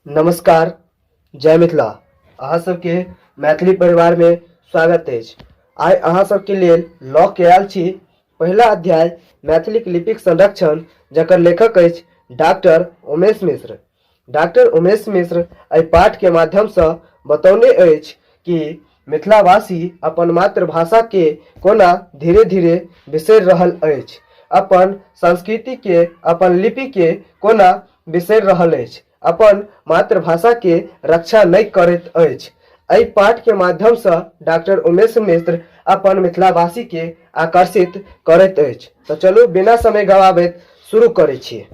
नमस्कार, जय मिथिला। अहाँ सबके मैथिली परिवारमे स्वागत अछि। आइ अहाँ सबके लेल लऽ के आयल छी पहिला अध्याय मैथिलीक लिपिक संरक्षण, जकर लेखक अछि डॉक्टर उमेश मिश्र। डॉक्टर उमेश मिश्र एहि पाठके माध्यमसँ बतौने अछि कि मिथिलावासी अपन मातृभाषाके कोना धीरे धीरे बिसरि रहल अछि, अपन संस्कृतिके, अपन लिपिके कोना बिसरि रहल अछि, अपन मातृभाषाके रक्षा नहि करैत अछि। एहि पाठके माध्यमसँ डॉक्टर उमेश मिश्र अपन मिथिलावासीके आकर्षित करैत अछि। तऽ चलू बिना समय गवाबैत शुरू करै छी।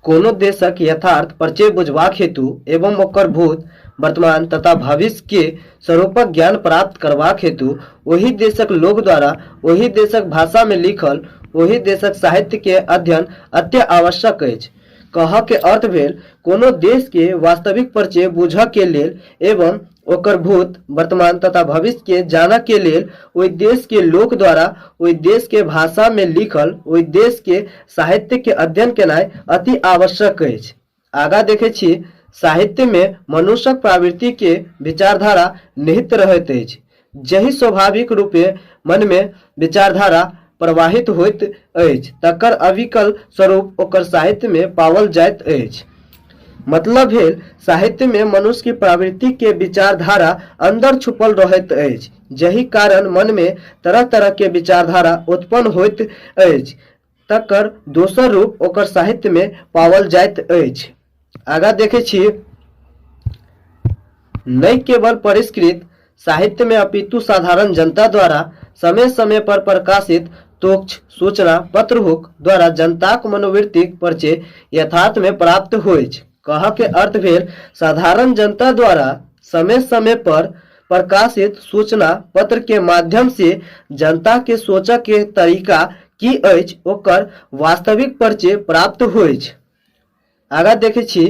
कोनो देशक यथार्थ परिचय बुझबाक हेतु एवं ओकर भूत, वर्तमान तथा भविष्य के स्वरूपक ज्ञान प्राप्त करबाक हेतु ओहि देशक लोक द्वारा ओहि देशक भाषा मे लिखल ओहि देशक साहित्य के अध्ययन अत्यावश्यक अछि। कहऽ के अर्थ भेल कोनो देश के वास्तविक परिचय बुझऽ के लेल एवं ओकर भूत, वर्तमान तथा भविष्य के जानऽ के लेल ओहि देश के लोक द्वारा ओहि देश के भाषा मे लिखल ओहि देश के साहित्य के अध्ययन केनाइ अति आवश्यक अछि। आगाँ देखै छी साहित्य मे मनुष्यक प्रवृत्ति के विचारधारा निहित रहैत अछि। जाहि स्वाभाविक रूपे मनमे विचारधारा प्रवाहित होइत अछि तकर अविकल स्वरूप ओकर साहित्यमे पाओल जाइत अछि। मतलब भेल साहित्यमे मनुष्यक प्रवृत्तिके विचारधारा अन्दर छुपल रहैत अछि, जाहि कारण मनमे तरह-तरहके विचारधारा उत्पन्न होइत अछि तकर दोसर रूप ओकर साहित्यमे पाओल जाइत अछि। आगाँ देखै छी नहि केवल परिष्कृत साहित्यमे अपितु साधारण जनता द्वारा समय समय पर प्रकाशित तोक्ष सूचना पत्रहुक द्वारा जनताक मनोवृत्तिक परिचय यथार्थमे प्राप्त होइछ। कहऽ के अर्थ भेल साधारण जनता द्वारा समय समय पर प्रकाशित सूचना पत्र के माध्यम से जनता के सोचऽ के तरीका की अछि ओकर वास्तविक परिचय प्राप्त होइछ। आगाँ देखै छी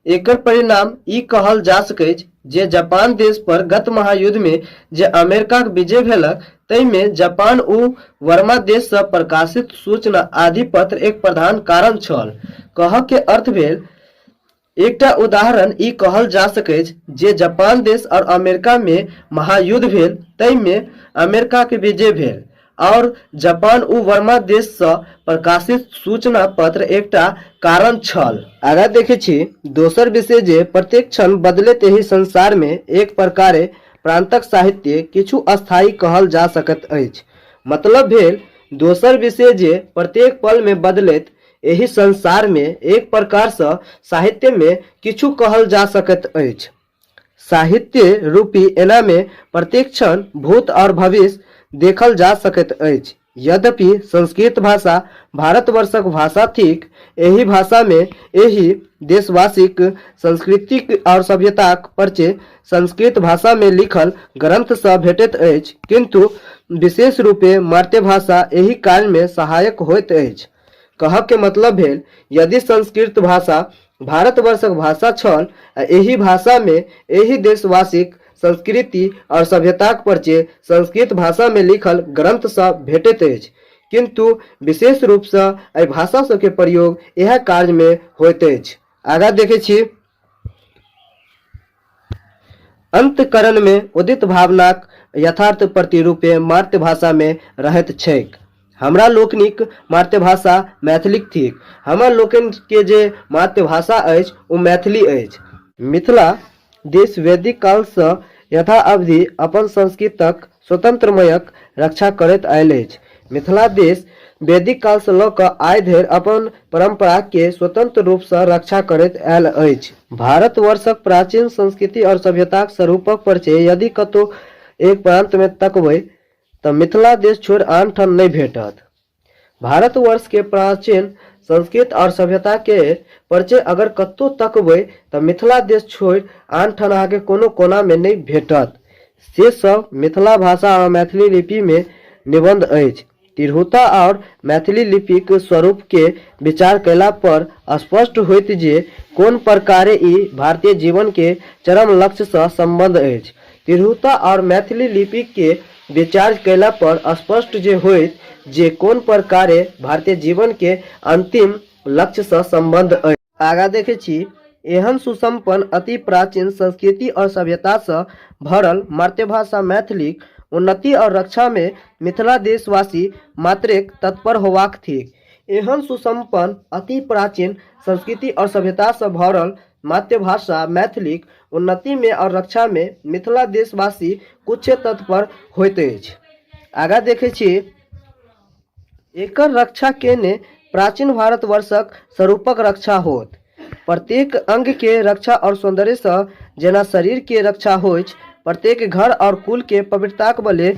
एकर परिणाम ई कहल जा सकैछ जे जापान देश पर गत महायुद्धमे जे अमेरिकाक विजय भेलक ताहिमे जापान ओ वर्मा देशसँ प्रकाशित सूचना आदि पत्र एक प्रधान कारण छल। कहऽ के अर्थ भेल एकटा उदाहरण ई कहल जा सकैछ जे जापान देश और अमेरिका मे महायुद्ध भेल ताहिमे अमेरिका के विजय भेल और जापान ओ वर्मा देश सँ प्रकाशित सूचना पत्र एकटा कारण छल। आगाँ देखै छी दोसर विषय जे प्रत्येक क्षण बदलैत एहि संसार मे एक प्रकारे प्रान्तक साहित्य किछु अस्थायी कहल जा सकैत अछि। मतलब भेल दोसर विषय जे प्रत्येक पल मे बदलैत एहि संसार मे एक प्रकार सँ साहित्य मे किछु कहल जा सकैत अछि। साहित्य रूपी एना मे प्रत्येक क्षण भूत और भविष्य देखल जा सकैत अछि। यद्यपि संस्कृत भाषा भारतवर्षक भाषा थिक, एहि भाषा मे एहि देशवासीक संस्कृतिक और सभ्यताक परिचय संस्कृत भाषा मे लिखल ग्रंथ सँ भेटैत अछि, किन्तु विशेष रूपेँ मातृभाषा एहि कार्य मे सहायक होइत अछि। कहऽ के मतलब भेल यदि संस्कृत भाषा भारतवर्षक भाषा छल आ एहि भाषामे एहि देशवासीक संस्कृति आओर सभ्यताक परिचय संस्कृत भाषामे लिखल ग्रंथसँ भेटैत अछि, किन्तु विशेष रूपसँ एहि भाषा सभके प्रयोग इएह कार्यमे होइत अछि। आगाँ देखैत छी। अन्तःकरणमे उदित भावनाक यथार्थ प्रतिरूपे मातृभाषामे रहैत छैक। हमरा लोकनिक मातृभाषा मैथिलीक थिक। हमरा लोकनिके जे मातृभाषा अछि ओ मैथिली अछि। मिथिला देश वैदिक कालसँ यथा अवधि अपन संस्कृतक स्वतंत्रमयक रक्षा करैत आयल अछि। मिथिला देश वैदिक कालसँ लऽ कऽ आइ धरि अपन परम्पराकेँ स्वतंत्र रूपसँ रक्षा करैत आयल अछि। भारतवर्षक प्राचीन संस्कृति आओर सभ्यताक स्वरूपक परिचय यदि कतहु एक प्रान्तमे तकबै तँ मिथिला देश छोड़ि आन ठाम नहि भेटत। भारतवर्ष के प्राचीन संस्कृत आओर सभ्यता के परिचय अगर कतौ तकबै तऽ मिथिला देश छोड़ि आन ठाम अहाँके कोनो कोना मे नहि भेटत। से सब मिथिला भाषा आओर मैथिली लिपि मे निबन्ध अछि। तिरहुता आओर मैथिली लिपिक स्वरूप के विचार कयला पर स्पष्ट होइत जे कोन प्रकारे ई भारतीय जीवन के चरम लक्ष्य सँ सम्बद्ध अछि। तिरहुता आओर मैथिली लिपि के विचार कयला पर स्पष्ट जे होइत जे कोन प्रकारे भारतीय जीवन के अंतिम लक्ष्य सँ संबंध अछि। आगाँ देखै छी, एहन सुसम्पन्न अति प्राचीन संस्कृति और सभ्यता सँ भरल मातृभाषा मैथिलीक उन्नति और रक्षा मे मिथिला देशवासी मात्रेक तत्पर होबाक थिक। एहन सुसम्पन्न अति प्राचीन संस्कृति और सभ्यता सँ भरल मातृभाषा मैथिलीक उन्नति मे और रक्षा मे मिथिला देशवासी कुछ तत्पर होइत अछि। आगाँ देखै छी, एकर रक्षा केने प्राचीन भारतवर्षक स्वरूपक रक्षा होत। प्रत्येक अंग के रक्षा और सौंदर्य सँ जेना शरीर के रक्षा होइछ, प्रत्येक घर और कुल के पवित्रताक बले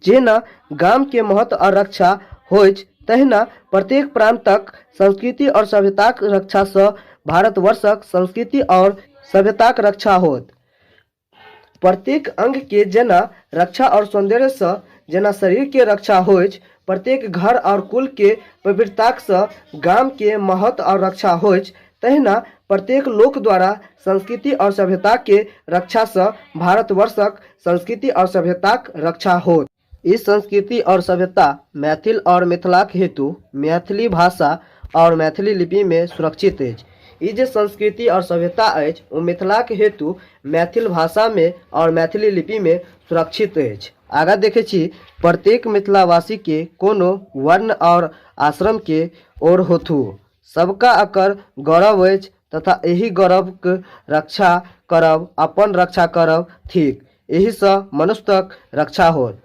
जेना गाम के महत्व और रक्षा होइछ, तहिना प्रत्येक प्रांतक संस्कृति और सभ्यताक रक्षा सँ भारतवर्षक संस्कृति और सभ्यताक रक्षा होत। प्रत्येक अंग के जेना रक्षा और सौंदर्य सँ जेना शरीर के रक्षा होइछ, प्रत्येक घर और कुल के पवित्रताक सँ गाम के महत्व और रक्षा होइछ, तहिना प्रत्येक लोक द्वारा संस्कृति और सभ्यता के रक्षा सँ भारतवर्षक संस्कृति और सभ्यताक रक्षा होत। ई संस्कृति और सभ्यता मैथिल और मिथिलाक हेतु मैथिली भाषा और मैथिली लिपि में सुरक्षित अछि। ई जे संस्कृति और सभ्यता अछि ओ मिथिलाक हेतु मैथिल भाषा में और मैथिली लिपि में सुरक्षित अछि। आगाँ देखै छी प्रत्येक मिथिलावासी के कोनो वर्ण और आश्रम के ओर होथु सबका एकर गौरव अछि तथा एहि गौरवक रक्षा करब अपन रक्षा करब थिक। एहिसँ मनुष्यक रक्षा होत।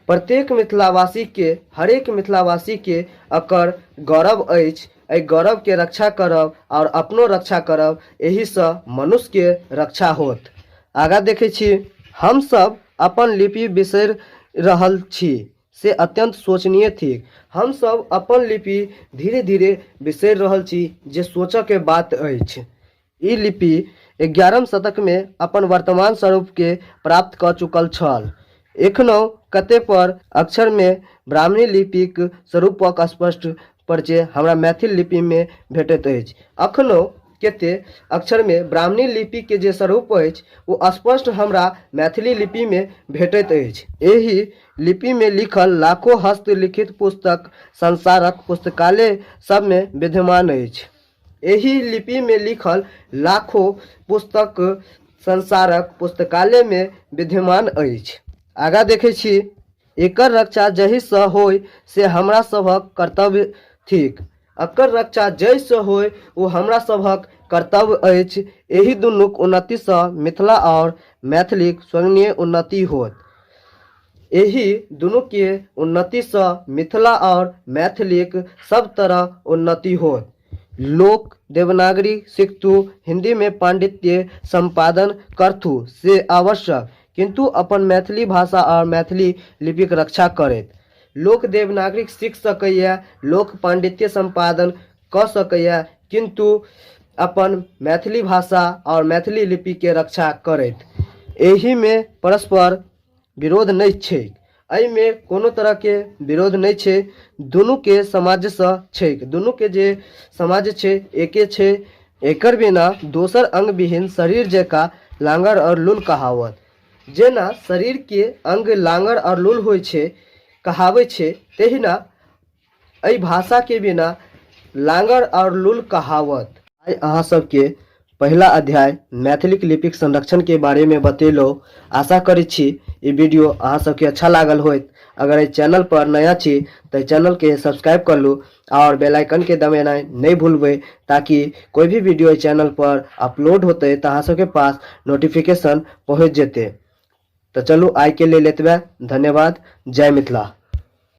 प्रत्येक मिथिलावासीके हरेक मिथिलावासीके एकर गौरव अछि। एहि गौरवके रक्षा करब आओर अपनो रक्षा करब एहिसँ मनुष्यके रक्षा होत। आगाँ देखै छी हमसभ अपन लिपि बिसरि रहल छी से अत्यन्त शोचनीय थिक। हमसभ अपन लिपि धीरे-धीरे बिसरि रहल छी जे सोचऽके बात अछि। ई लिपि एगारहम शतकमे अपन वर्तमान स्वरूपकेँ प्राप्त कऽ चुकल छल। एखनहुँ कतेपर अक्षरमे ब्राह्मणी लिपिक स्वरूपक स्पष्ट परिचय हमरा मैथिल लिपिमे भेटैत अछि। एखनहुँ कते अक्षरमे ब्राह्मणी लिपिके जे स्वरूप अछि ओ स्पष्ट हमरा मैथिली लिपिमे भेटैत अछि। एहि लिपिमे लिखल लाखो हस्तलिखित पुस्तक संसारक पुस्तकालय सभमे विद्यमान अछि। एहि लिपिमे लिखल लाखो पुस्तक संसारक पुस्तकालयमे विद्यमान अछि। आगाँ देखै छी, एकर रक्षा जाहिसँ होइ से हमरा सभक कर्तव्य थिक। एकर रक्षा जाहिसँ होइ ओ हमरा सभक कर्तव्य अछि। एहि दुनूक उन्नतिसँ मिथिला आओर मैथिलीक स्वर्णीय उन्नति होयत। एहि दुनूके उन्नतिसँ मिथिला आओर मैथिलीक सब तरह उन्नति होयत। लोक देवनागरी सीखथु, हिन्दीमे पाण्डित्य सम्पादन करथु से आवश्यक, किन्तु अपन मैथिली भाषा आओर मैथिली लिपिक रक्षा करैत। लोक देवनागरी सीख सकैए, लोक पाण्डित्य सम्पादन कऽ सकैए, किन्तु अपन मैथिली भाषा आओर मैथिली लिपिके रक्षा करैत। एहिमे परस्पर विरोध नहि छैक। एहिमे कोनो तरहके विरोध नहि छै। दुनूके समाजसँ छैक। दुनूके जे समाज छै एके छै। एकर बिना दोसर अंगविहीन शरीर जकाँ लाँगड़ आओर लुल्ह कहाओत। जेना शरीरके अंग लाँगड़ आओर लुल्ह होइ छै, कहाबै छै, तहिना एहि भाषाके बिना लाँगड़ आओर लुल्ह कहाओत। आइ अहाँ सबके पहिला अध्याय मैथिलीक लिपिक संरक्षणके बारेमे बतेलहुँ। आशा करैत छी ई वीडियो अहाँ सबके अच्छा लागल होयत। अगर एहि चैनल पर नया छी तऽ चैनलके सब्सक्राइब कर लू आओर बेल आइकनके दबेनाइ नहि भूलबै ताकि कोइ भी वीडियो एहि चैनल पर अपलोड होतै तऽ अहाँ सबके पास नोटिफिकेशन पहुँच जेतै। तऽ चलू आइके लेल एतबे। धन्यवाद। जय मिथिला।